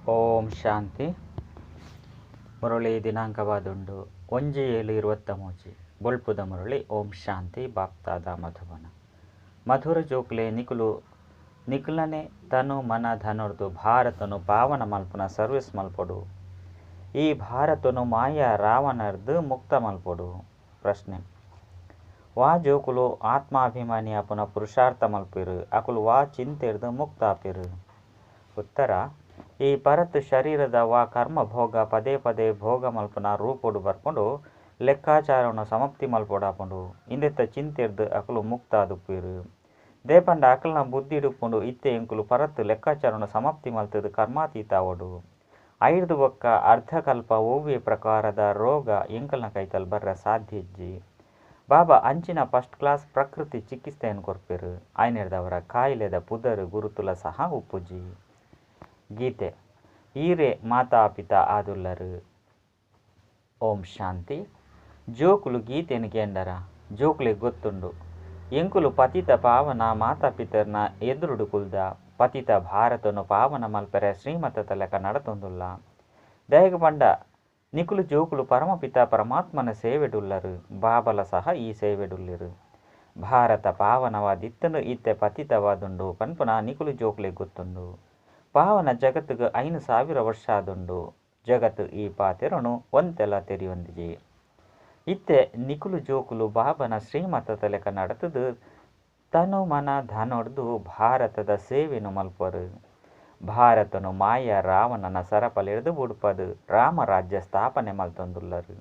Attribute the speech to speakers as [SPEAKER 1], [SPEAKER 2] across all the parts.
[SPEAKER 1] ಓಂ ಶಾಂತಿ. ಮುರಳಿ ದಿನಾಂಕವಾದುಂಡು 1/7/23. ಬೊಳ್ಪುದ ಮುರಳಿ. ಓಂ ಶಾಂತಿ. ಬಾಪ್ತಾದ ಮಧುಬನ. ಮಧುರ ಜೋಕ್ಲೆ ನಿಕುಲು ನಿಕುಲನೆ ತನು ಮನ ಧನುರ್ದು ಭಾರತನು ಪಾವನ ಮಲ್ಪುನ ಸರ್ವಿಸ್ ಮಲ್ಪೊಡು. ಈ ಭಾರತನು ಮಾಯಾ ರಾವಣರ್ದು ಮುಕ್ತ ಮಲ್ಪೊಡು. ಪ್ರಶ್ನೆ: ವಾ ಜೋಕುಲು ಆತ್ಮಾಭಿಮಾನಿ ಆಪುನ ಪುರುಷಾರ್ಥ ಮಲ್ಪೆರು ಅಕುಲು ವಾ ಚಿಂತೆರ್ದು ಮುಕ್ತ ಆಪೆರು? ಉತ್ತರ: ಈ ಪರತ್ ಶರೀರದ ವಾ ಕರ್ಮ ಭೋಗ ಪದೇ ಪದೇ ಭೋಗ ಮಲ್ಪುನ ರೂಪೊಡು ಬರ್ಪುಂಡು ಲೆಕ್ಕಾಚಾರನು ಸಮಾಪ್ತಿ ಮಲ್ಪೊಡಾಪುಂಡು. ಇಂದೆತ್ತ ಚಿಂತೆರ್ದು ಅಕುಲು ಮುಕ್ತ ಆದುಪ್ಪೆರು. ದೇಪಂಡ ಅಕಲ್ನ ಬುದ್ಧಿಡುಪ್ಪುಂಡು ಇತ್ತೆ ಎಂಕುಲು ಪರತ್ ಲೆಕ್ಕಾಚಾರನು ಸಮಾಪ್ತಿ ಮಲ್ತದು ಕರ್ಮಾತೀತ ಆವೊಡು. ಐರ್ದು ಬೊಕ್ಕ ಅರ್ಧಕಲ್ಪ ಒವ್ವೆ ಪ್ರಕಾರದ ರೋಗ ಎಂಕಲ್ನ ಕೈತಲ್ ಬರ್ರ ಸಾಧ್ಯ ಇಜ್ಜಿ. ಬಾಬಾ ಅಂಚಿನ ಫಸ್ಟ್ ಕ್ಲಾಸ್ ಪ್ರಕೃತಿ ಚಿಕಿತ್ಸೆಯನ್ನು ಕೊರ್ಪೆರು. ಆಯ್ನೆರ್ದವರ ಕಾಯಿಲೆದ ಪುದರ್ ಗುರುತುಲ ಸಹ ಉಪ್ಪುಜಿ. ಗೀತೆ: ಈರೆ ಮಾತಾ ಪಿತಾ ಆದುಲ್ಲರು. ಓಂ ಶಾಂತಿ. ಜೋಕುಲು ಗೀತೆನು ಕೇಂಡರ ಜೋಕುಲೆ ಗೊತ್ತುಂಡು ಎಂಕುಲು ಪತಿತ ಪಾವನ ಮಾತಾಪಿತರ್ನ ಎದುರುಡು ಕುಲ್ದ ಪತಿತ ಭಾರತನು ಪಾವನ ಮಲ್ಪೆರೆ ಶ್ರೀಮತ ತಲಕ ನಡತೊಂದುಲ್ಲ. ದಯಗ ಪಂಡ ನಿಕುಲು ಜೋಕುಲು ಪರಮಪಿತ ಪರಮಾತ್ಮನ ಸೇವೆಡುಲ್ಲರು. ಬಾಬಲ ಸಹ ಈ ಸೇವೆಡುಲ್ಲಿರು. ಭಾರತ ಪಾವನವಾದಿತ್ತನು ಇತ್ತೆ ಪತಿತವಾದುಂಡು ಪನ್ಪುನ ನಿಕುಲು ಜೋಕುಲೆ ಗೊತ್ತುಂಡು. ಪಾವನ ಜಗತ್ತಿಗೆ 5000 ವರ್ಷ ಆದುಂಡು. ಜಗತ್ತು ಈ ಪಾತೆರನು ಒಂತೆಲ ತೆರಿಯೊಂದಿಜಿ. ಇತ್ತೆ ನಿಕುಲು ಜೋಕುಲು ಬಾಬನ ಶ್ರೀಮತ ತಲೆಕ ನಡತದು ತನು ಮನ ಧನೊಡ್ದು ಭಾರತದ ಸೇವೆನು ಮಲ್ಪರು. ಭಾರತನು ಮಾಯಾ ರಾವಣನ ಸರಪಳಿರ್ದು ಬುಡ್ಪದು ರಾಮರಾಜ್ಯ ಸ್ಥಾಪನೆ ಮಲ್ತೊಂದುಲ್ಲರು.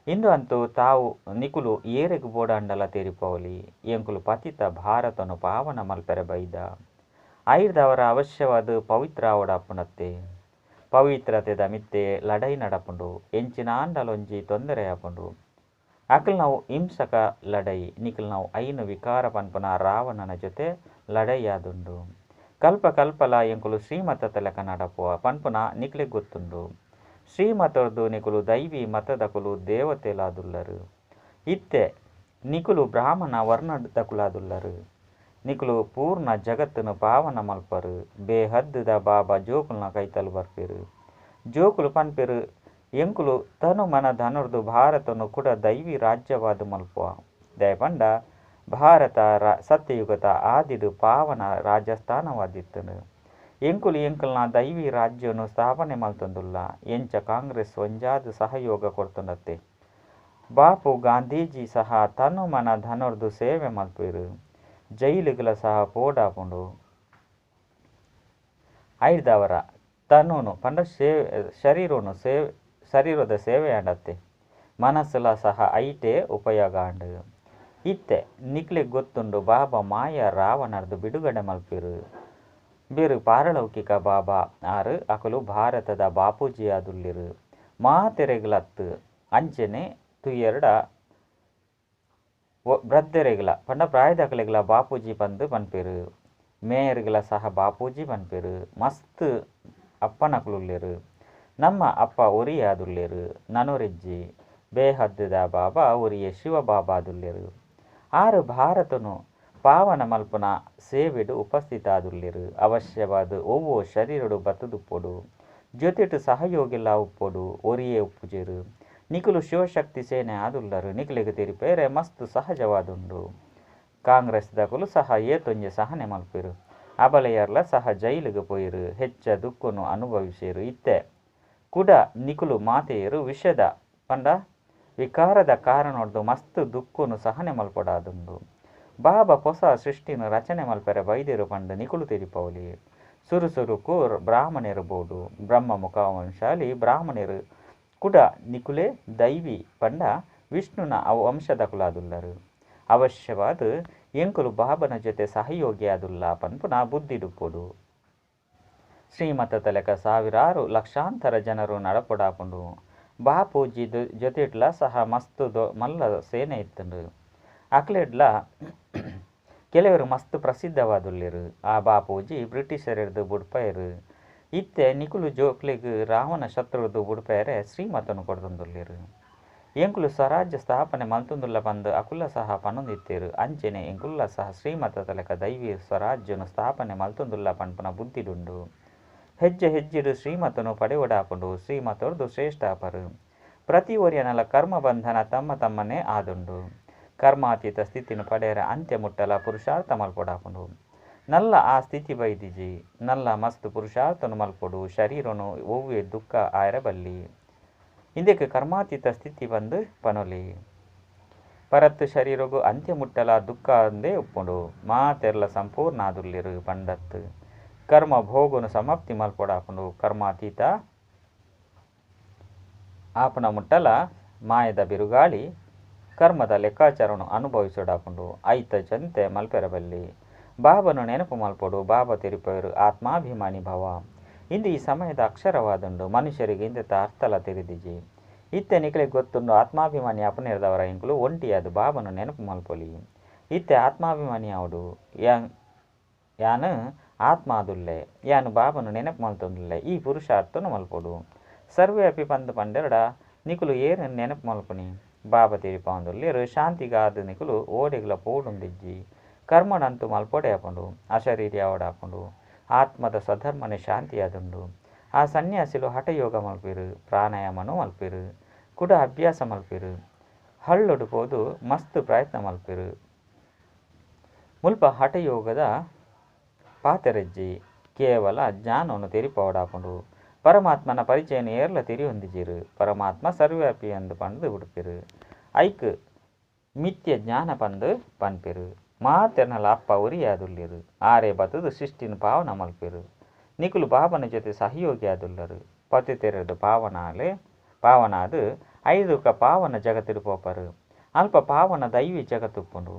[SPEAKER 1] ಇಂದು ಅಂತೂ ತಾವು ನಿಕುಲು ಏರೆಗ್ ಬೋಡಾಂಡಲ ತೆರಿಪೌಲಿ. ಎಂಕುಲು ಪತಿತ ಭಾರತನು ಪಾವನ ಮಲ್ಪೆರೆ ಬೈದ. ಐರ್ದವರ ಅವಶ್ಯವಾದ ಪವಿತ್ರ ಆವಡಾಪುಣತ್ತೆ. ಪವಿತ್ರತೆದ ಮಿತ್ತೆ ಲಡೈ ನಡಪುಂಡು. ಎಂಚಿನ ಆಂಡಲೊಂಜಿ ತೊಂದರೆ ಆಪುಂಡು. ಅಕಲ್ ನಾವು ಹಿಂಸಕ ಲಡೈ ನಿಕಲ್ ನಾವು ಐನು ವಿಕಾರ ಪನ್ಪುನ ರಾವಣನ ಜೊತೆ ಲಡೈಯಾದುಂಡು. ಕಲ್ಪ ಕಲ್ಪಲ ಎಂಕುಲು ಶ್ರೀಮತ ತಲಕ ನಡಪುವ ಪನ್ಪುನ ನಿಕ್ಲೆ ಗೊತ್ತುಂಡು. ಶ್ರೀಮತರ್ದು ನಿಕುಲು ದೈವಿ ಮತದಕುಲು ದೇವತೆಲಾದುಲ್ಲರು. ಇತ್ತೆ ನಿಕುಲು ಬ್ರಾಹ್ಮಣ ವರ್ಣದಕುಲಾದುಲ್ಲರು. ನಿಕುಲು ಪೂರ್ಣ ಜಗತ್ತನ್ನು ಪಾವನ ಮಲ್ಪರು. ಬೇಹದ್ದುದ ಬಾಬಾ ಜೋಕುಲ್ನ ಕೈತಲು ಬರ್ಪೆರು. ಜೋಕುಲು ಪನ್ಪೆರು ಎಂಕುಲು ತನು ಮನ ಧನುರ್ದು ಭಾರತನು ಕೂಡ ದೈವಿ ರಾಜ್ಯವಾದ ಮಲ್ಪುವ. ದಯಪಂಡ ಭಾರತ ಸತ್ಯಯುಗದ ಆದಿಡು ಪಾವನ ರಾಜಸ್ಥಾನವಾದಿತ್ತನು. ಎಂಕುಲು ಎಂಕಲ್ನ ದೈವಿ ರಾಜ್ಯವನ್ನು ಸ್ಥಾಪನೆ ಮಲ್ತೊಂದುಲ್ಲ. ಎಂಚ ಕಾಂಗ್ರೆಸ್ ಒಂಜಾದ ಸಹಯೋಗ ಕೊಡ್ತುಂಡತ್ತೆ. ಬಾಪು ಗಾಂಧೀಜಿ ಸಹ ತನು ಮನ ಧನುರ್ದು ಸೇವೆ ಮಲ್ಪೆರು. ಜೈಲುಗಳ ಸಹ ಪೋಡಾಪುಂಡು. ಐರ್ದವರ ತನುನು ಪಂಡ ಸೇವೆ ಶರೀರನು ಸೇವೆ ಶರೀರದ ಸೇವೆ ಆಂಡತ್ತೆ. ಮನಸ್ಸುಲ ಸಹ ಐಟೇ ಉಪಯೋಗ ಆಂಡು. ಇತ್ತೆ ನಿಕ್ಲೆ ಗೊತ್ತುಂಡು ಬಾಬಾ ಮಾಯಾ ರಾವಣರ್ದು ಬಿಡುಗಡೆ ಮಲ್ಪೆರು. ಬೇರು ಪಾರಲೌಕಿಕ ಬಾಬಾ ಆರು ಅಕಲು ಭಾರತದ ಬಾಪೂಜಿ ಆದುಲ್ಲಿರು. ಮಾತೆರೆಗ್ಲತ್ತು ಅಂಚನೆ ತುಯೆರಡ ಬ್ರದ್ದೆರೆಗ್ಲ ಪಂಡ ಪ್ರಾಯದಕಲೆಗ್ಲ ಬಾಪೂಜಿ ಪಂದು ಪನ್ಪೆರು. ಮೇಯರ್ಗ್ಲ ಸಹ ಬಾಪೂಜಿ ಪನ್ಪೆರು. ಮಸ್ತ್ ಅಪ್ಪನಕುಲುಲ್ಲೆರು. ನಮ್ಮ ಅಪ್ಪ ಒರಿಯಾದುಲ್ಲೆರು. ನನೊರಿಜ್ಜಿ ಬೇಹದ್ದುದ ಬಾಬಾ ಒರಿಯ ಶಿವ ಬಾಬಾದುಲ್ಲೆರು. ಆರು ಭಾರತನು ಪಾವನ ಮಲ್ಪುನ ಸೇವೆಡು ಉಪಸ್ಥಿತ ಆದುಲ್ಲೆರು. ಅವಶ್ಯವಾದ ಒವ್ವೋ ಶರೀರಡು ಬತ್ತದುಪ್ಪೊಡು. ಜೊತೆಟು ಸಹಯೋಗಿಲ್ಲ ಉಪ್ಪೊಡು. ಒರಿಯೇ ಉಪ್ಪುಜೆರು. ನಿಕುಲು ಶಿವಶಕ್ತಿ ಸೇನೆ ಆದುಲ್ಲರು. ನಿಕುಲೆಗ್ ತೆರಿಪೇರೆ ಮಸ್ತ್ ಸಹಜವಾದುಂಡು. ಕಾಂಗ್ರೆಸ್ ದಕುಲು ಸಹ ಏತೊಂಜೆ ಸಹನೆ ಮಲ್ಪೆರು. ಅಬಲೆಯರ್ಲ ಸಹ ಜೈಲಿಗೆ ಪೋಯಿರು. ಹೆಚ್ಚ ದುಃಖನು ಅನುಭವಿಸಿರು. ಇತ್ತೆ ಕುಡ ನಿಕುಲು ಮಾತೆಯರು ವಿಷದ ಪಂಡ ವಿಕಾರದ ಕಾರಣೊಡ್ದು ಮಸ್ತ್ ದುಃಖನು ಸಹನೆ ಮಲ್ಪೊಡಾದುಂಡು. ಬಾಬಾ ಹೊಸ ಸೃಷ್ಟಿನ ರಚನೆ ಮಲ್ಪೆರೆ ಬೈದೆರು ಪಂಡ ನಿಕುಲು ತೆರಿಪೌಲಿ. ಸುರು ಸುರುಕು ಬ್ರಾಹ್ಮಣರು ಬೋಡು. ಬ್ರಹ್ಮ ಮುಖವಂಶಾಲಿ ಬ್ರಾಹ್ಮಣರು ಕುಡ ನಿಕುಲೆ ದೈವಿ ಪಂಡ ವಿಷ್ಣುನ ವಂಶದಕುಲಾದುಲ್ಲರು. ಅವಶ್ಯವಾದ ಎಂಕುಲು ಬಾಬನ ಜೊತೆ ಸಹಯೋಗಿಯಾದುಲ್ಲ ಪನ್ಪುನ ಬುದ್ಧಿಡುಪ್ಪೊಡು. ಶ್ರೀಮತ ತಲೆಕ ಸಾವಿರಾರು ಲಕ್ಷಾಂತರ ಜನರು ನಡಪೊಡಾಪುಂಡು. ಬಾಪೂಜಿ ಜೊತೆಟ್ಲ ಸಹ ಮಸ್ತ್ ಮಲ್ಲ ಸೇನೆ ಇತ್ತುಂಡು. ಅಕ್ಲೆಡ್ಲ ಕೆಲವರು ಮಸ್ತ್ ಪ್ರಸಿದ್ಧವಾದುಲ್ಲೆರು. ಆ ಬಾಪೂಜಿ ಬ್ರಿಟಿಷರೆರ್ದು ಬುಡ್ಪೈರು. ಇತ್ತೆ ನಿಕುಲು ಜೋಕ್ಲೆಗ್ ರಾವಣ ಶತ್ರುರ್ದು ಬುಡ್ಪೇರೆ ಶ್ರೀಮತನು ಕೊಡ್ತೊಂದುಲ್ಲೆರು. ಎಂಕುಲು ಸ್ವರಾಜ್ಯ ಸ್ಥಾಪನೆ ಮಲ್ತೊಂದುಲ್ಲ ಪಂದ್ ಅಕುಲ ಸಹ ಪನೊಂದಿತ್ತೆರು. ಅಂಚೆನೆ ಎಂಕುಲ್ಲ ಸಹ ಶ್ರೀಮತ ತಲಕ ದೈವಿ ಸ್ವರಾಜ್ಯನು ಸ್ಥಾಪನೆ ಮಲ್ತೊಂದುಲ್ಲ ಪನ್ಪುನ ಬುದ್ಧಿಡುಂಡು. ಹೆಜ್ಜೆ ಹೆಜ್ಜೆಡು ಶ್ರೀಮತನು ಪಡೆವಡಾಪುಂಡು. ಶ್ರೀಮತೊರ್ದು ಶ್ರೇಷ್ಠ ಅಪರು. ಪ್ರತಿ ಒರಿಯನಲ ಕರ್ಮ ಬಂಧನ ತಮ್ಮ ತಮ್ಮನೇ ಆದುಂಡು. ಕರ್ಮಾತೀತ ಸ್ಥಿತಿನ ಪಡೆಯರ ಅಂತ್ಯ ಮುಟ್ಟಲ ಪುರುಷಾರ್ಥ ಮಲ್ಪೊಡಾಪುಂಡು. ನಲ್ಲ ಆ ಸ್ಥಿತಿ ಬೈದಿಜಿ. ನಲ್ಲ ಮಸ್ತ್ ಪುರುಷಾರ್ಥನು ಮಲ್ಪೊಡು. ಶರೀರನು ಒವ್ವೆ ದುಃಖ ಆಯರ ಬಲ್ಲಿ. ಇಂದಕ್ಕೆ ಕರ್ಮಾತೀತ ಸ್ಥಿತಿ ಬಂದು ಪನೊಲಿ. ಪರತ್ತು ಶರೀರಗು ಅಂತ್ಯ ಮುಟ್ಟಲ ದುಃಖ ಅಂದೇ ಉಪ್ಪುಂಡು. ಮಾತೆರ್ಲ ಸಂಪೂರ್ಣ ಆದುಲ್ಲೆರು ಪಂಡತ್ತು. ಕರ್ಮ ಭೋಗನು ಸಮಾಪ್ತಿ ಮಲ್ಪೊಡಾಪುಂಡು. ಕರ್ಮಾತೀತ ಆಪನ ಮುಟ್ಟಲ ಮಾಯದ ಬಿರುಗಾಳಿ ಕರ್ಮದ ಲೆಕ್ಕಾಚಾರವನ್ನು ಅನುಭವಿಸೋಡಾಪುಂಡು. ಐತ ಚಂತೆ ಮಲ್ಪೆರಬಲ್ಲಿ. ಬಾಬನು ನೆನಪು ಮಲ್ಪೊಡು. ಬಾಬಾ ತೆರಿಪವರು ಆತ್ಮಾಭಿಮಾನಿ ಭವ. ಇಂದು ಈ ಸಮಯದ ಅಕ್ಷರವಾದುಂಡು. ಮನುಷ್ಯರಿಗೆ ಇಂದೆತ ಅರ್ಥಲ ತೆರಿದಿಜಿ. ಇತ್ತೆ ನಿಕಲೆಗ್ ಗೊತ್ತುಂಡು ಆತ್ಮಾಭಿಮಾನಿ ಅಪನೇರ್ದವರ ಎಂಕುಲು ಒಂಟಿಯಾದ ಬಾಬನು ನೆನಪು ಮಲ್ಪೊಲಿ. ಇತ್ತೆ ಆತ್ಮಾಭಿಮಾನಿ ಆವಡು. ಯಾನು ಆತ್ಮಾದುಲ್ಲೆ. ಯಾನು ಬಾಬನು ನೆನಪು ಮಲ್ತೊಂದುಲ್ಲೆ. ಈ ಪುರುಷಾರ್ಥನು ಮಲ್ಪೊಡು. ಸರ್ವೇ ಅಪಿ ಪಂದು ಪಂಡೆರಡ ನಿಕುಲು ಏರು ನೆನಪು ಮಲ್ಪುನಿ. ಬಾಬಾ ತೆರಿಪಾವಂದುಲ್ಲೆರು ಶಾಂತಿಗಾದ ನಿಕುಲು ಓಡೆಗ್ಲ ಪೋಡುಂದಿಜ್ಜಿ. ಕರ್ಮಣಂತೂ ಮಲ್ಪೊಡೆ ಆಪುಂಡು. ಅಶರೀರಿ ಆವಡಾಪುಂಡು. ಆತ್ಮದ ಸ್ವಧರ್ಮನೆ ಶಾಂತಿಯಾದುಂಡು. ಆ ಸನ್ಯಾಸಿಲು ಹಠಯೋಗ ಮಲ್ಪಿರು. ಪ್ರಾಣಾಯಾಮನೂ ಮಲ್ಪಿರು. ಕುಡ ಅಭ್ಯಾಸ ಮಲ್ಪಿರು. ಹಳ್ಳೊಡು ಪೋದು ಮಸ್ತ್ ಪ್ರಯತ್ನ ಮಲ್ಪಿರು. ಮುಲ್ಪ ಹಠಯೋಗದ ಪಾತೆರಜ್ಜಿ ಕೇವಲ ಜ್ಞಾನವನ್ನು ತೆರಿಪವಡಾಪುಂಡು. ಪರಮಾತ್ಮನ ಪರಿಚಯನ ಏರ್ಲ ತೆರಿಯೊಂದಿಜಿರು. ಪರಮಾತ್ಮ ಸರ್ವ್ಯಾಪಿ ಎಂದು ಪಂದು ಬಿಡ್ಪಿರು. ಐಕ್ ಮಿಥ್ಯ ಜ್ಞಾನ ಪಂದು ಪನ್ಪಿರು. ಮಾತೆರ್ನಲ ಅಪ್ಪ ಉರಿಯಾದುಲ್ಲೆರು. ಆರೆ ಬತ್ತದು ಸೃಷ್ಟಿನ ಪಾವನ ಮಲ್ಪಿರು. ನಿಕುಲು ಬಾಬನ ಜೊತೆ ಸಹಯೋಗಿ ಆದುಲ್ಲರು. ಪತಿತೆರೆದು ಪಾವನಾಲೆ ಪಾವನಾದು ಐದುಕ ಪಾವನ ಜಗತ್ತಿಡು ಪೋಪರು. ಅಲ್ಪ ಪಾವನ ದೈವಿ ಜಗತ್ತುಪ್ಪುಂಡು.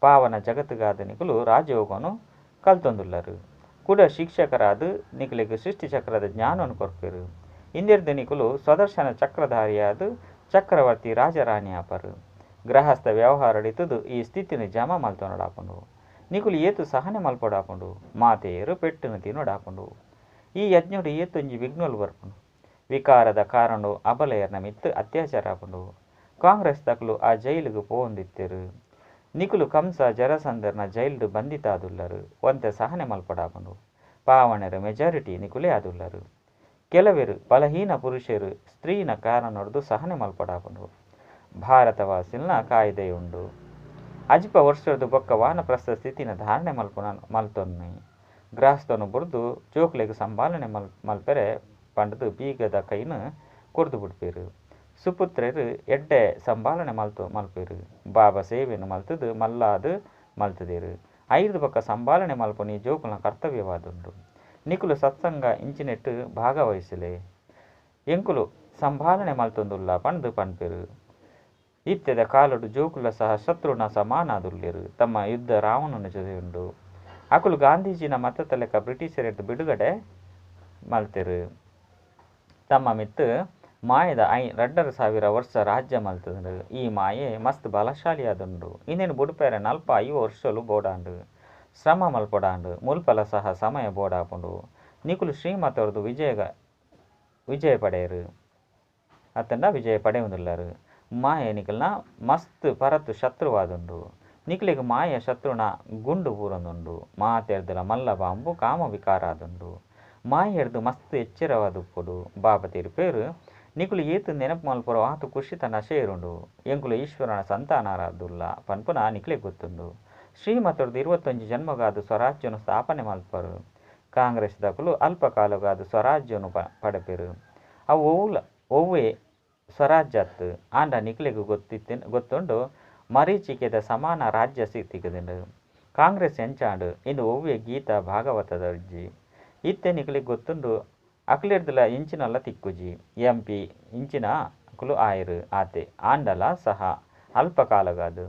[SPEAKER 1] ಪಾವನ ಜಗತ್ತಿಗಾದ ನಿಕುಲು ರಾಜಯೋಗನು ಕಲ್ತೊಂದುಲ್ಲರು. ಕೂಡ ಶಿಕ್ಷಕರಾದ ನಿಕುಲೆಗ್ ಸೃಷ್ಟಿ ಚಕ್ರದ ಜ್ಞಾನವನ್ನು ಕೊರ್ಪೆರು. ಇಂದಿರ್ದು ನಿಕುಲು ಸ್ವದರ್ಶನ ಚಕ್ರಧಾರಿಯಾದ ಚಕ್ರವರ್ತಿ ರಾಜರಾಣಿ ಆಪರು. ಗೃಹಸ್ಥ ವ್ಯವಹಾರಡಿತದು ಈ ಸ್ಥಿತಿನ ಜಮ ಮಲ್ತೊನಡಾಪುಂಡು. ನಿಕುಲು ಏತು ಸಹನೆ ಮಲ್ಪೊಡಾಪುಂಡು. ಮಾತೆಯರು ಪೆಟ್ಟುನು ತಿನ್ನೊಡಾಪುಂಡು. ಈ ಯಜ್ಞೋಡು ಏತೊಂಜಿ ವಿಘ್ನಲು ಬರ್ಪುಂಡು. ವಿಕಾರದ ಕಾರಣು ಅಬಲೆಯರ್ನ ಮಿತ್ತು ಅತ್ಯಾಚಾರ ಆಪುಂಡು. ಕಾಂಗ್ರೆಸ್ ತಕಲು ಆ ಜೈಲಿಗೆ ಪೋವೊಂದಿತ್ತೆರು. ನಿಕುಲು ಕಂಸ ಜರಸಂದರ್ನ ಜೈಲ್ಡು ಬಂಧಿತಾದುಲ್ಲರು. ಒಂತೆ ಸಹನೆ ಮಲ್ಪೊಡಾಪುಂಡು. ಪಾವಣರ ಮೆಜಾರಿಟಿ ನಿಕುಲೇ ಆದುಲ್ಲರು. ಕೆಲವರು ಬಲಹೀನ ಪುರುಷರು ಸ್ತ್ರೀನ ಕಾರಣೊಡ್ದು ಸಹನೆ ಮಲ್ಪೊಡಾಪುಂಡು. ಭಾರತವಾಸಿಲ್ನ ಕಾಯ್ದೆಯುಂಡು. ಅಜಿಪ ವರ್ಷದ ಬೊಕ್ಕ ವಾನಪ್ರಸ್ಥ ಸ್ಥಿತಿನ ಧಾರಣೆ ಮಲ್ಪುನ ಮಲ್ತೊನ್ನಿ. ಗ್ರಾಸ್ತನು ಬುರ್ದು ಜೋಕ್ಲೆಗ್ ಸಂಭಾಲನೆ ಮಲ್ಪೆರೆ ಪಂಡ್ದು ಬೀಗದ ಕೈನು ಕೊರ್ದು ಬಿಡ್ಪೆರು. ಸುಪುತ್ರೆರು ಎಡ್ಡೆ ಸಂಭಾಲನೆ ಮಲ್ಪೆರು. ಬಾಬಾ ಸೇವೆಯನ್ನು ಮಲ್ತದು ಮಲ್ಲಾದು ಮಲ್ತದೇರು. ಐದು ಬೊಕ್ಕ ಸಂಭಾಲನೆ ಮಲ್ಪುನಿ ಜೋಕುಲ್ನ ಕರ್ತವ್ಯವಾದುಂಡು. ನಿಕುಲು ಸತ್ಸಂಗ ಇಂಚಿನೆಟ್ಟು ಭಾಗವಹಿಸಲೆ. ಎಂಕುಲು ಸಂಭಾಲನೆ ಮಲ್ತೊಂದುಲ್ಲ ಪಂಡ್ದು ಪನ್ಪೆರು. ಇತ್ತೆದ ಕಾಲಡು ಜೋಕುಲ ಸಹ ಶತ್ರುನ ಸಮಾನಾದುಲ್ಲೆರು. ತಮ್ಮ ಯುದ್ಧ ರಾವಣನ ಜೊತೆ ಉಂಡು. ಅಕುಲು ಗಾಂಧೀಜಿನ ಮತದ ಲೆಕ್ಕ ಬ್ರಿಟಿಷರೆಡ್ದು ಬಿಡುಗಡೆ ಮಲ್ತೆರು. ತಮ್ಮ ಮಿತ್ತು ಮಾಯದ 2500 ವರ್ಷ ರಾಜ್ಯ ಮಲ್ತದಂಡು. ಈ ಮಾಯೆ ಮಸ್ತ್ ಬಲಶಾಲಿಯಾದುಂಡು. ಇನ್ನೇನು ಬುಡುಪೇರೆ 45 ವರ್ಷಲು ಬೋಡಾಂಡು. ಶ್ರಮ ಮಲ್ಪೊಡಾಂಡು. ಮುಲ್ಪಲ ಸಹ ಸಮಯ ಬೋಡಾಪುಂಡು. ನಿಕುಲು ಶ್ರೀಮತೊರ್ದು ವಿಜಯ ಪಡೆಯರು. ಅತ್ತಂಡ ವಿಜಯ ಪಡೆಯುವುದಿಲ್ಲರು. ಮಾಯೆ ನಿಕಲ್ನ ಮಸ್ತ್ ಪರತ್ತು ಶತ್ರುವಾದುಂಡು. ನಿಕಲಿಗೆ ಮಾಯ ಶತ್ರುನ ಗುಂಡು ಪೂರೊಂದುಂಡು. ಮಾತೆರ್ದಲ ಮಲ್ಲ ಬಾಂಬು ಕಾಮ ವಿಕಾರ ಆದುಂಡು. ಮಾಯೆರ್ದು ಮಸ್ತ್ ಎಚ್ಚರವಾದುಪ್ಪೊಡು. ಬಾಬಾ ತೀರ್ಪೇರು ನಿಕುಲು ಏತು ನೆನಪು ಮಲ್ಪೊರು ಆತು ಖುಷಿತ ನಶೆ ಇರುಂಡು. ಎಂಕುಲು ಈಶ್ವರನ ಸಂತಾನರಾದುಲ್ಲ ಪನ್ಪುನ ನಿಕಲೆಗ್ ಗೊತ್ತುಂಡು. ಶ್ರೀಮತೊರ್ದು 21 ಜನ್ಮಗಾದ ಸ್ವರಾಜ್ಯನು ಸ್ಥಾಪನೆ ಮಲ್ಪರು. ಕಾಂಗ್ರೆಸ್ ದಕುಲು ಅಲ್ಪ ಕಾಲಗಾದ ಸ್ವರಾಜ್ಯನು ಪಡೆಪೆರು. ಅವು ಒವ್ವೇ ಸ್ವರಾಜ್ಯತ್ತು ಆಂಡ ನಿಕಲೆಗ್ ಗೊತ್ತುಂಡು ಮರೀಚಿಕೆದ ಸಮಾನ ರಾಜ್ಯ ತಿಕ್ಕುದುಂಡು. ಕಾಂಗ್ರೆಸ್ ಎಂಚಾಂಡು ಇಂದು ಒವ್ವೇ ಗೀತಾ ಭಾಗವತದ ಅರ್ಜಿ. ಇತ್ತೆ ನಿಕಲೆಗ್ ಗೊತ್ತುಂಡು ಅಕ್ಲೆರ್ದಲ ಇಂಚಿನಲ್ಲ ತಿಕ್ಕುಜಿ. ಎಂ ಪಿ ಇಂಚಿನ ಅಕುಲು ಆಯರು ಆತೆ ಆಂಡಲ ಸಹ ಅಲ್ಪ ಕಾಲಗಾದು.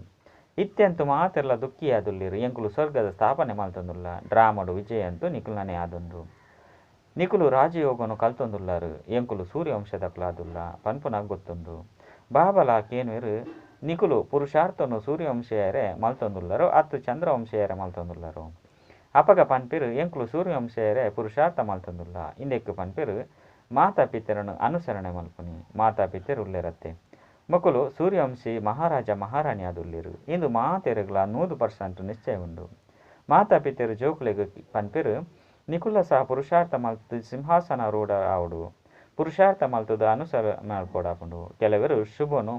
[SPEAKER 1] ಇತ್ಯಂತು ಮಾತೆರ್ಲ ದುಃಖಿಯಾದುಲ್ಲೆರು. ಎಂಕುಲು ಸ್ವರ್ಗದ ಸ್ಥಾಪನೆ ಮಲ್ತೊಂದುಲ್ಲ. ಡ್ರಾಮಡು ವಿಜಯ ಅಂತೂ ನಿಕುಲ್ನನೇ ಆದುಂಡು. ನಿಕುಲು ರಾಜಯೋಗನು ಕಲ್ತೊಂದುಲ್ಲಾರು. ಎಂಕುಲು ಸೂರ್ಯವಂಶದಕ್ಲಾದುಲ್ಲ ಪನ್ಪುನ ಗೊತ್ತುಂಡು. ಬಾಬಲ ಕೇನ್ವೆರು ನಿಕುಲು ಪುರುಷಾರ್ಥನು ಸೂರ್ಯವಂಶೀಯರೇ ಮಲ್ತೊಂದುಲ್ಲರು ಅತ್ತು ಚಂದ್ರವಂಶೀಯರೇ ಮಲ್ತೊಂದುಲ್ಲರು. ಅಪಗ ಪನ್ಪೆರು ಎಂಕುಲು ಸೂರ್ಯವಂಶೀಯರೇ ಪುರುಷಾರ್ಥ ಮಲ್ತೊಂದುಲ್ಲ. ಇಂದೆಕ್ಕು ಪನ್ಪೆರು ಮಾತಾಪಿತರನ್ನು ಅನುಸರಣೆ ಮಲ್ಪುನಿ. ಮಾತಾಪಿತರು ಉಲ್ಲೆರತ್ತೆ. ಮೊಕುಲು ಸೂರ್ಯವಂಶಿ ಮಹಾರಾಜ ಮಹಾರಾಣಿ ಆದುಲ್ಲೆರು. ಇಂದು ಮಾತೆರುಗ್ಲ 100% ನಿಶ್ಚಯ ಉಂಡು. ಮಾತಾಪಿತರು ಜೋಕುಲೆಗ್ ಪನ್ಪೆರು ನಿಕುಲ ಸಹ ಪುರುಷಾರ್ಥ ಮಲ್ತು ಸಿಂಹಾಸನ ರೂಢ ಆವಡು. ಪುರುಷಾರ್ಥ ಮಲ್ತದ ಅನುಸರ ಮಲ್ಪೊಡಾಪುಂಡು. ಕೆಲವರು ಶುಭನು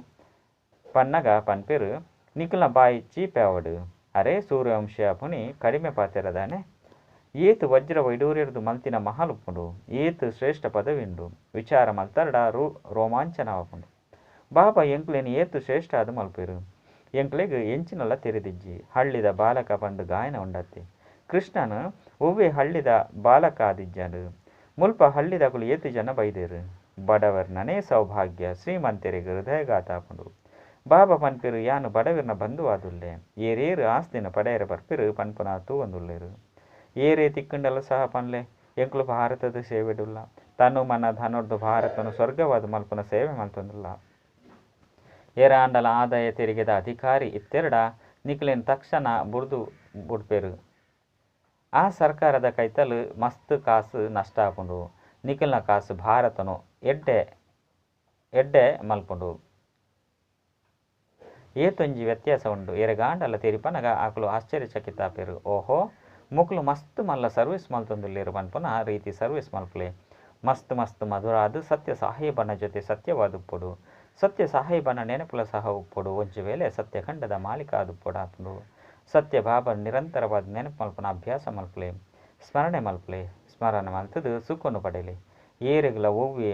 [SPEAKER 1] ಪನ್ನಗ ಪನ್ಪೆರು ನಿಕುಲ್ನ ಬಾಯಿ ಚೀಪೆ ಆವಡು. ಅರೆ ಸೂರ್ಯವಂಶೀಯ ಪುನಿ ಕಡಿಮೆ ಪಾತೆರದಾನೆ. ಏತ್ ವಜ್ರ ವೈಡೂರ್ಯರ್ದು ಮಲ್ತಿನ ಮಹಲ್ ಉಪ್ಪುಂಡು. ಏತ್ ಶ್ರೇಷ್ಠ ಪದವಿ ಉಂಡು. ವಿಚಾರ ಮಲ್ತರ್ಡ ರೋಮಾಂಚನ ಆಪುಂಡು. ಬಾಬಾ ಎಂಕ್ಲೆನ್ ಏತ್ ಶ್ರೇಷ್ಠ ಆದ್ ಮಲ್ಪೆರು. ಎಂಕ್ಲೆಗ್ ಎಂಚಿನಲ ತೆರಿದಿಜ್ಜಿ. ಹಳ್ಳಿದ ಬಾಲಕ ಪಂದ್ ಗಾಯನ ಉಂಡತ್ತೆ. ಕೃಷ್ಣನ್ ಒವ್ವೆ ಹಳ್ಳಿದ ಬಾಲಕ ಆದಿಜ್ಜಾಂಡ್. ಮುಲ್ಪ ಹಳ್ಳಿದಕುಲು ಏತ್ ಜನ ಬೈದೆರ್. ಬಡವರ್ನನೇ ಸೌಭಾಗ್ಯ ಶ್ರೀಮಂತೆರೆಗ್ ಹೃದಯಘಾತ ಆಪುಂಡು. ಬಾಬಾ ಪನ್ಪೆರ್ ಯಾನ್ ಬಡವೆರ್ನ ಬಂಧುವಾದುಲ್ಲೆ. ಏರೇರು ಆಸ್ತಿನ ಪಡೆಯರೆ ಬರ್ಪೆರು ಪನ್ಪುನ ತೂವೊಂದುಲ್ಲೆರ್. ಏರೇ ತಿಕ್ಕುಂಡಲ ಸಹ ಪನ್ಲೆ ಎಂಕುಲು ಭಾರತದ ಸೇವೆಡುಲ್ಲ. ತನು ಮನ ಧನೊರ್ದು ಭಾರತನು ಸ್ವರ್ಗವಾದ ಮಲ್ಪುನ ಸೇವೆ ಮಲ್ತೊಂದುಲ್ಲ. ಏರಾಂಡಲ ಆದಾಯ ತೆರಿಗೆದ ಅಧಿಕಾರಿ ಇತ್ತೆರ್ಡ ನಿಕ್ಲೆನ್ ತಕ್ಷಣ ಬುಡ್ದು ಬುಡ್ಪೆರ್. ಆ ಸರ್ಕಾರದ ಕೈತಲ್ ಮಸ್ತ್ ಕಾಸ್ ನಷ್ಟ ಆಪುಂಡು. ನಿಕಲ್ನ ಕಾಸ್ ಭಾರತನು ಎಡ್ಡೆ ಎಡ್ಡೆ ಮಲ್ಪುಂಡು. ಏತೊಂಜಿ ವ್ಯತ್ಯಾಸ ಉಂಡು. ಎರೆಗಾಂಡಲ ತೆರಿಪನಗ ಅಕುಲು ಆಶ್ಚರ್ಯಚಕಿತಾಪೆರ್. ಓಹೋ ಮೊಕುಲು ಮಸ್ತ್ ಮಲ್ಲ ಸರ್ವಿಸ್ ಮಲ್ತೊಂದುಲ್ಲೆರ್ ಪನ್ಪುನ ರೀತಿ ಸರ್ವಿಸ್ ಮಲ್ಪುಲೆ. ಮಸ್ತ್ ಮಸ್ತ್ ಮಧುರಾದ್ ಸತ್ಯ ಸಾಹೇಬನ ಜೊತೆ ಸತ್ಯವಾದ ಉಪ್ಪೊಡು. ಸತ್ಯ ಸಾಹೇಬನ ನೆನಪುಲ ಸಹ ಉಪ್ಪೊಡು. ಒಂಜಿ ವೇಳೆ ಸತ್ಯಖಂಡದ ಮಾಲೀಕ ಆದುಪ್ಪೊಡಾಪುಂಡು. ಸತ್ಯ ಬಾಬಾ ನಿರಂತರವಾದ ನೆನಪು ಮಲ್ಪುನ ಅಭ್ಯಾಸ ಮಲ್ಪುಲೆ. ಸ್ಮರಣೆ ಮಲ್ಪುಲೆ. ಸ್ಮರಣೆ ಮಲ್ತದು ಸುಖನು ಪಡೆಲೆ. ಏರೆಗ್ಲ ಒವ್ವೆ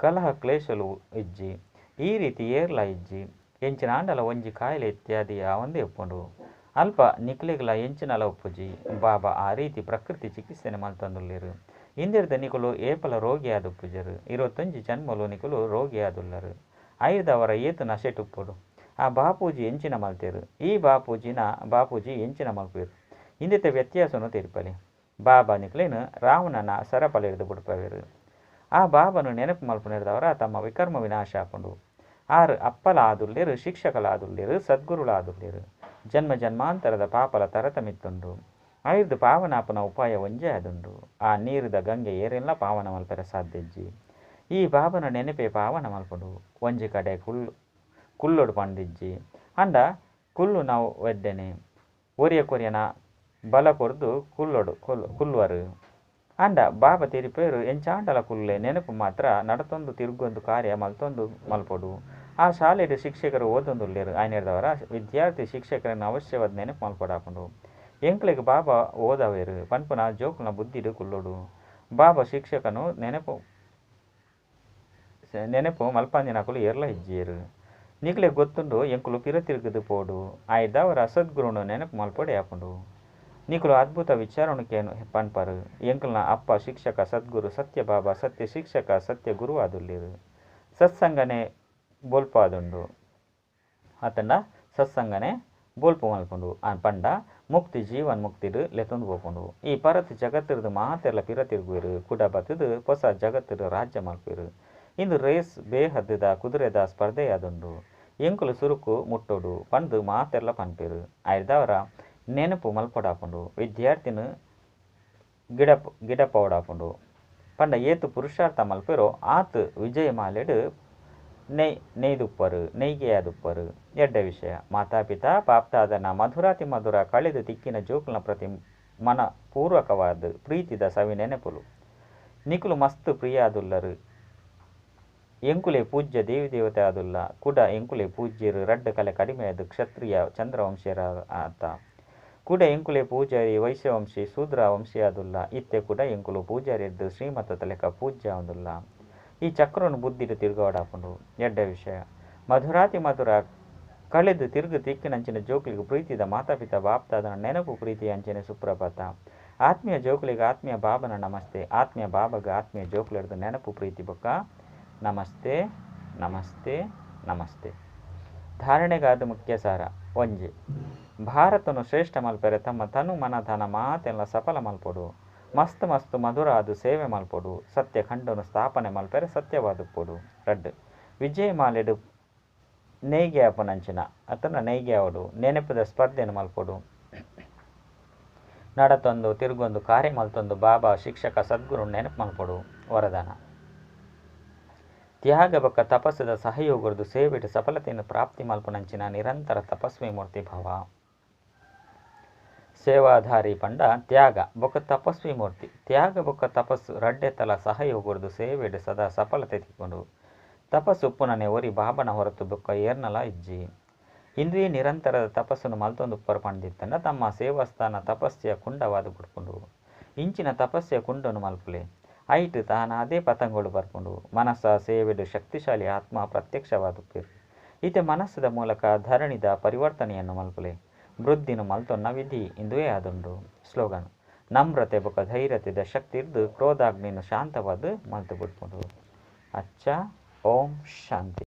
[SPEAKER 1] ಕಲಹ ಕ್ಲೇಶಲು ಇಜ್ಜಿ. ಈ ರೀತಿ ಏರ್ಲ ಇಜ್ಜಿ. ಎಂಚಿನಾಂಡಲ ಒಂಜಿ ಕಾಯಿಲೆ ಇತ್ಯಾದಿ ಆವಂದೇ ಉಪ್ಪುಂಡು. ಅಲ್ಪ ನಿಕ್ಲೆಗ್ಲ ಎಂಚಿನಲ ಉಪ್ಪುಜಿ. ಬಾಬಾ ಆ ರೀತಿ ಪ್ರಕೃತಿ ಚಿಕಿತ್ಸೆನೆ ಮಲ್ತೊಂದುಲ್ಲೆರ್. ಇಂದೆರ್ದ ನಿಕುಲು ಏಪಲ ರೋಗಿ ಆದುಪ್ಪುಜೆರ್. 21 ಜನ್ಮಲು ನಿಕುಲು ರೋಗಿ ಆದುಲ್ಲರು. ಐರ್ದವರ ಏತ್ ನಶೆಟ್ ಉಪ್ಪೊಡು. ಆ ಬಾಪೂಜಿ ಎಂಚಿನ ಮಲ್ತೆರು. ಈ ಬಾಪೂಜಿನ ಬಾಪೂಜಿ ಎಂಚಿನ ಮಲ್ಪೆರು. ಇಂದೆತ ವ್ಯತ್ಯಾಸನು ತೆರಿಪಲೆ. ಬಾಬಾ ನಿಕ್ಲೆನ್ ರಾವಣನ ಸರಪಳಿರ್ದ್ ಬುಡ್ಪವೆರು. ಆ ಬಾಬನು ನೆನಪು ಮಲ್ಪುನೆರ್ದವರ ತಮ್ಮ ವಿಕರ್ಮ ವಿನಾಶ ಆಪುಂಡು. ಆರ್ ಅಪ್ಪಲ ಆದುಲ್ಲೆರ್, ಶಿಕ್ಷಕಲ ಆದುಲ್ಲೆರ್, ಸದ್ಗುರುಲ ಆದುಲ್ಲೆರ್. ಜನ್ಮ ಜನ್ಮಾಂತರದ ಪಾಪಲ ತರತ ಮಿತ್ತುಂಡು. ಐರ್ದ್ ಪಾವನಾಪುನ ಉಪಾಯ ಒಂಜೇ ಆದುಂಡು. ಆ ನೀರುದ ಗಂಗೆ ಏರೆನ್ಲ ಪಾವನ ಮಲ್ಪೆರೆ ಸಾಧ್ಯ ಇಜ್ಜಿ. ಈ ಬಾಬನ ನೆನಪೇ ಪಾವನ ಮಲ್ಪುಂಡು. ಒಂಜಿ ಕಡೆ ಕುಲ್ಲೊಡು ಪಂದಿಜ್ಜಿ. ಅಂಡ ಕುಲ್ಲು ನಾವು ಎಡ್ಡೆನೆ. ಒರಿಯ ಕೊರಿಯನ ಬಲ ಕೊರ್ದು ಕುಲ್ಲೊಡು ಕುಲ್ಲುವರು. ಅಂಡ ಬಾಬಾ ತೆರಿಪೇರು ಎಂಚಾಂಡಲ ಕುಲ್ಲೆ ನೆನಪು ಮಾತ್ರ ನಡತೊಂದು ತಿರುಗೊಂದು ಕಾರ್ಯ ಮಲ್ತೊಂದು ಮಲ್ಪೊಡು. ಆ ಶಾಲೆಡ್ ಶಿಕ್ಷಕರು ಓದೊಂದುಲ್ಲೆರ್. ಆಯ್ನೆರ್ದವರ ವಿದ್ಯಾರ್ಥಿ ಶಿಕ್ಷಕರನ್ನು ಅವಶ್ಯವಾದ ನೆನಪು ಮಲ್ಪೊಡಾಪುಂಡು. ಎಂಕ್ಲೆಗ್ ಬಾಬಾ ಓದವೇರು ಪನ್ಪುನ ಜೋಕುಲ್ನ ಬುದ್ಧಿಡ್ ಕುಲ್ಲೊಡು. ಬಾಬಾ ಶಿಕ್ಷಕನು ನೆನಪು ನೆನಪು ಮಲ್ಪಂದಿನಕುಲು ಏರ್ಲ ಇಜ್ಜಿಯೆರ್. ನಿಕ್ಲೆಗ್ ಗೊತ್ತುಂಡು ಎಂಕುಲು ಪಿರ ತಿರುಗುದು ಪೋಡು. ಆಯ್ದವರ ಸದ್ಗುರುನು ನೆನಪು ಮಲ್ಪೊಡೆ ಆಪುಂಡು. ನಿಕುಲು ಅದ್ಭುತ ವಿಚಾರನು ಕೇನು ಪನ್ಪರು. ಎಂಕಲ್ನ ಅಪ್ಪ ಶಿಕ್ಷಕ ಸದ್ಗುರು ಸತ್ಯ ಬಾಬಾ ಸತ್ಯ ಶಿಕ್ಷಕ ಸತ್ಯ ಗುರು ಆದುಲ್ಲೆರ್. ಸತ್ಸಂಗನೆ ಬೋಲ್ಪಾದುಂಡು. ಅತಂಡ ಸತ್ಸಂಗನೆ ಬೋಲ್ಪು ಮಲ್ಪುಂಡು. ಪಂಡ ಮುಕ್ತಿ ಜೀವನ್ ಮುಕ್ತಿಡ್ ಲೆತ್ತೊಂದು ಪೋಪುಂಡು. ಈ ಪರತ್ ಜಗತ್ತಿರ್ದು ಮಾತೆರ್ಲ ಪಿರ ತಿರುಗುವೆರು. ಕುಡ ಬತ್ತುದು ಪೊಸ ಜಗತ್ತಿಡ್ ರಾಜ್ಯ ಮಲ್ಪುವೆರು. ಇಂದು ರೇಸ್ ಬೇಹದ್ದ ಕುದುರೆದ ಸ್ಪರ್ಧೆಯಾದುಂಡು. ಎಂಕುಲು ಸುರುಕು ಮುಟ್ಟೊಡು ಪಂದ್ ಮಾತೆರ್ಲ ಪನ್ಪೆರು. ಐರ್ದಾವರ ನೆನಪು ಮಲ್ಪೊಡಾಪುಂಡು. ವಿದ್ಯಾರ್ಥಿನ ಗಿಡಪವಡಾಪುಂಡು. ಪಂಡ ಏತ್ ಪುರುಷಾರ್ಥ ಮಲ್ಪೆರೋ ಆತ್ ವಿಜಯಮಾಲೆಡ್ ನೇಯ್ದುಪ್ಪರು ನೆಯ್ಗೆ ಆದುಪ್ಪರು. ಎಡ್ಡೆ ವಿಷಯ. ಮಾತಾಪಿತಾ ಬಾಪ್ತಾದನ ಮಧುರಾತಿ ಮಧುರ ಕಳೆದು ತಿಕ್ಕಿನ ಜೋಕುಲ್ನ ಪ್ರತಿ ಮನ ಪೂರ್ವಕವಾದ ಪ್ರೀತಿದ ಸವಿ ನೆನಪುಲು. ನಿಕುಲು ಮಸ್ತ್ ಪ್ರಿಯ ಆದುಲ್ಲರು. ಎಂಕುಲೆ ಪೂಜ್ಯ ದೇವಿ ದೇವತೆ ಆದುಲ್ಲ. ಕುಡ ಎಂಕುಲೆ ಪೂಜ್ಯರು ರಡ್ಡ್ ಕಲೆ ಕಡಿಮೆಯಾದ ಕ್ಷತ್ರಿಯ ಚಂದ್ರವಂಶೀಯರ ಆತ. ಕುಡ ಎಂಕುಲೆ ಪೂಜಾರಿ ವೈಶ್ಯವಂಶಿ ಶೂದ್ರ ವಂಶಿಯಾದುಲ್ಲ. ಇತ್ತೆ ಕುಡ ಎಂಕುಲು ಪೂಜಾರಿರ್ದು ಶ್ರೀಮತದ ಲೆಕ್ಕ ಪೂಜ್ಯ ಆದುಲ್ಲ. ಈ ಚಕ್ರನು ಬುದ್ಧಿಡ್ ತಿರುಗಾಡಾಪುಂಡು. ಎಡ್ಡೆ ವಿಷಯ. ಮಧುರಾತಿ ಮಧುರ ಕಳೆದು ತಿರುಗು ತಿಕ್ಕಿನಂಚಿನ ಜೋಕುಲಿಗೆ ಪ್ರೀತಿದ ಮಾತಾಪಿತಾ ಬಾಪ್ತಾದನ ನೆನಪು ಪ್ರೀತಿ ಅಂಚನೆ ಸುಪ್ರಭಾತ. ಆತ್ಮೀಯ ಜೋಕುಲಿಗೆ ಆತ್ಮೀಯ ಬಾಬನ ನಮಸ್ತೆ. ಆತ್ಮೀಯ ಬಾಬಗ ಆತ್ಮೀಯ ಜೋಕುಲಿರ್ದು ನೆನಪು ಪ್ರೀತಿ ಬೊಕ್ಕ ನಮಸ್ತೆ ನಮಸ್ತೆ ನಮಸ್ತೆ. ಧಾರಣೆಗಾದ ಮುಖ್ಯ ಸಾರ. ಒಂಜಿ ಭಾರತನು ಶ್ರೇಷ್ಠ ಮಲ್ಪೆರೆ ತಮ್ಮ ತನು ಮನ ಧನ ಮಾತೆಲ್ಲ ಸಫಲ ಮಲ್ಪೊಡು. ಮಸ್ತ್ ಮಸ್ತ್ ಮಧುರ ಆದ್ ಸೇವೆ ಮಲ್ಪೊಡು. ಸತ್ಯಖಂಡನು ಸ್ಥಾಪನೆ ಮಲ್ಪೆರೆ ಸತ್ಯವಾದುಪ್ಪೊಡು. ರಡ್ಡ್ ವಿಜಯಮಾಲೆಡ್ ನೇಯ್ಗೆ ಆಪುನಂಚಿನ ಅತನ ನೇಯ್ಗೆ ಆವೊಡು. ನೆನಪುದ ಸ್ಪರ್ಧೆನ ಮಲ್ಪೊಡು. ನಡತೊಂದು ತಿರುಗೊಂದು ಕಾರ್ಯ ಮಲ್ತೊಂದು ಬಾಬಾ ಶಿಕ್ಷಕ ಸದ್ಗುರು ನೆನಪು ಮಲ್ಪೊಡು. ವರದಾನ. ತ್ಯಾಗ ಬೊಕ್ಕ ತಪಸ್ಸದ ಸಹಯೋಗದ ಸೇವೆಡ್ ಸಫಲತೆಯನ್ನು ಪ್ರಾಪ್ತಿ ಮಲ್ಪುನಂಚಿನ ನಿರಂತರ ತಪಸ್ವಿ ಮೂರ್ತಿ ಭವ. ಸೇವಾಧಾರಿ ಪಂಡ ತ್ಯಾಗ ಬೊಕ್ಕ ತಪಸ್ವಿ ಮೂರ್ತಿ. ತ್ಯಾಗ ಬೊಕ್ಕ ತಪಸ್ಸು ರಡ್ಡೆತಲ ಸಹಯೋಗರ್ದ್ ಸೇವೆಡ್ ಸದಾ ಸಫಲತೆ ತಿಕ್ಕುಂಡು. ತಪಸ್ಸು ಉಪ್ಪುನನೆ ಒರಿ ಬಾಬಾನ ಹೊರತು ಬೊಕ್ಕ ಏರ್ನಲ ಇಜ್ಜಿ. ಇಂದುವೇ ನಿರಂತರದ ತಪಸ್ಸುನು ಮಲ್ತೊಂದುಪ್ಪರ್ ಪಂದಿತ್ತಂಡ ತಮ್ಮ ಸೇವಾಸ್ಥಾನ ತಪಸ್ಯ ಕುಂಡವಾದ್ ಬುಡ್ಪುಂಡು. ಇಂಚಿನ ತಪಸ್ಯ ಕುಂಡನು ಮಲ್ಪುಲೆ. ಐಟ್ ತಾನಾದೇ ಪತಂಗೊಳು ಬರ್ಪುಂಡು. ಮನಸ್ಸ ಸೇವೆಡ್ ಶಕ್ತಿಶಾಲಿ ಆತ್ಮ ಪ್ರತ್ಯಕ್ಷವಾದುಪ್ಪೆರ್. ಇತ್ತೆ ಮನಸ್ಸುದ ಮೂಲಕ ಧರಣಿದ ಪರಿವರ್ತನೆಯನ್ನು ಮಲ್ಪುಲೆ. ವೃದ್ಧಿನ್ ಮಲ್ತೊನ್ನ ವಿಧಿ ಇಂದುವೇ ಆದುಂಡು. ಸ್ಲೋಗನ್: ನಮ್ರತೆ ಬೊಕ್ಕ ಧೈರ್ಯತೆದ ಶಕ್ತಿರ್ದ್ ಕ್ರೋಧಾಗ್ನಿನ್ ಶಾಂತವಾದ್ ಮಲ್ತ್ ಬುಡ್ಪುಂಡು. ಅಚ್ಚ, ಓಂ ಶಾಂತಿ.